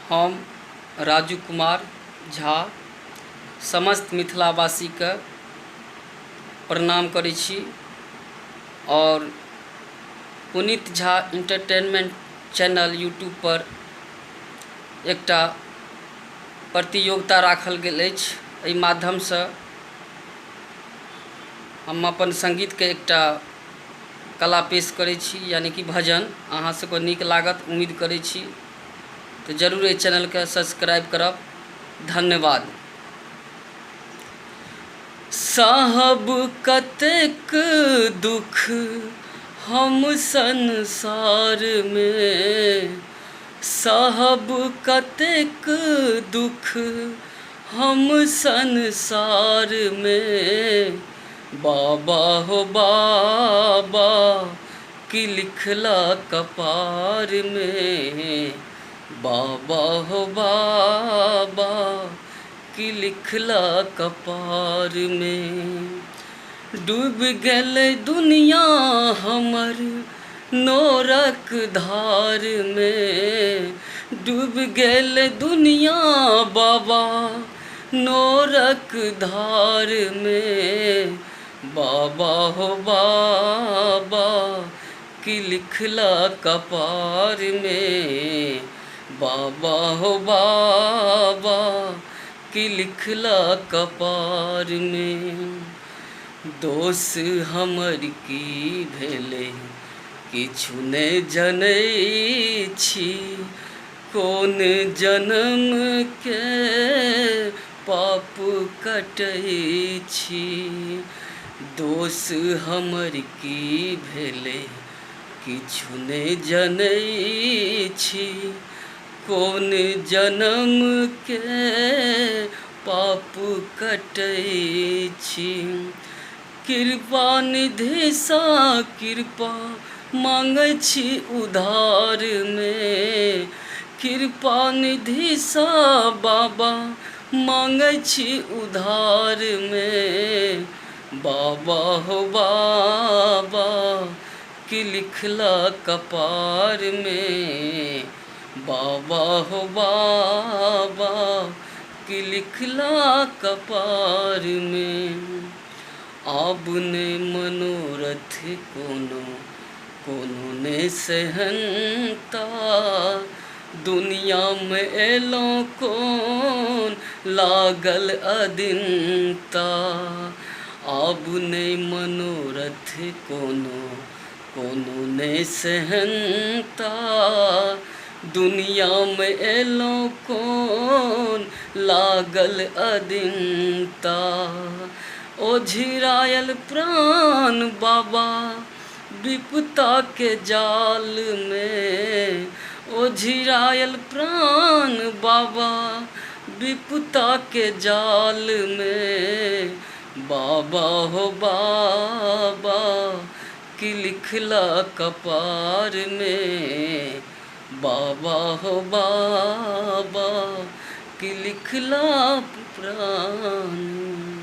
हम राजू कुमार झा समस्त मिथिलावासीके प्रणाम करै छी आओर पुनीत झा इन्टरटेनमेन्ट चैनल यूट्यूबपर एकटा प्रतियोगिता राखल गेल अछि। एहि माध्यमसँ हम अपन सङ्गीतके एकटा कला पेश करै छी, यानि कि भजन। अहाँ सबके नीक लागत उम्मीद करै छी, तऽ जरूर एहि चैनलके सब्सक्राइब करब। धन्यवाद। साहब कतेक दुख हम संसारमे, साहब कतेक दुख हम संसारमे, बाबा हो बाबा की लिखला कपारमे, बाबा हो बाबा की लिखला कपारमे। डूबि गेलै दुनिया हमर नोरक धारमे, डूबि गेलै दुनिया बाबा नोरक धारमे, बाबा हो बाबा की लिखला कपारमे, बाबा हो बाबा की लिखला कपारमे। दोष हमर की भेलै किछु नहि जनै छी, कोन जन्मके पाप कटै छी। दोष हमर की भेलै किछु नहि जनै छी, कोन जन्मके पाप कटै छी। कृपा निधिसँ कृपा माँगै छी उधारमे, कृपा निधिसँ बाबा माँगै छी उधारमे, बाबा हो बाबा की लिखला कपारमे, बाबा हो बाबा की लिखला कपारमे। आब ने मनोरथ कोनो कोनो ने सेहन्ता, दुनियामे एलहुँ कोन लागल अदिनता। आब नहि मनोरथ कोनो कोनो नहि सेहन्ता, दुनियामे एलहुँ कोन लागल अदिनता। ओझरायल प्राण बाबा विपताके जालमे, ओझरायल प्राण बाबा विपताके जालमे, बाबा हो बाबा की लिखला कपारमे, बाबा हो बाबा की लिखला प्राण।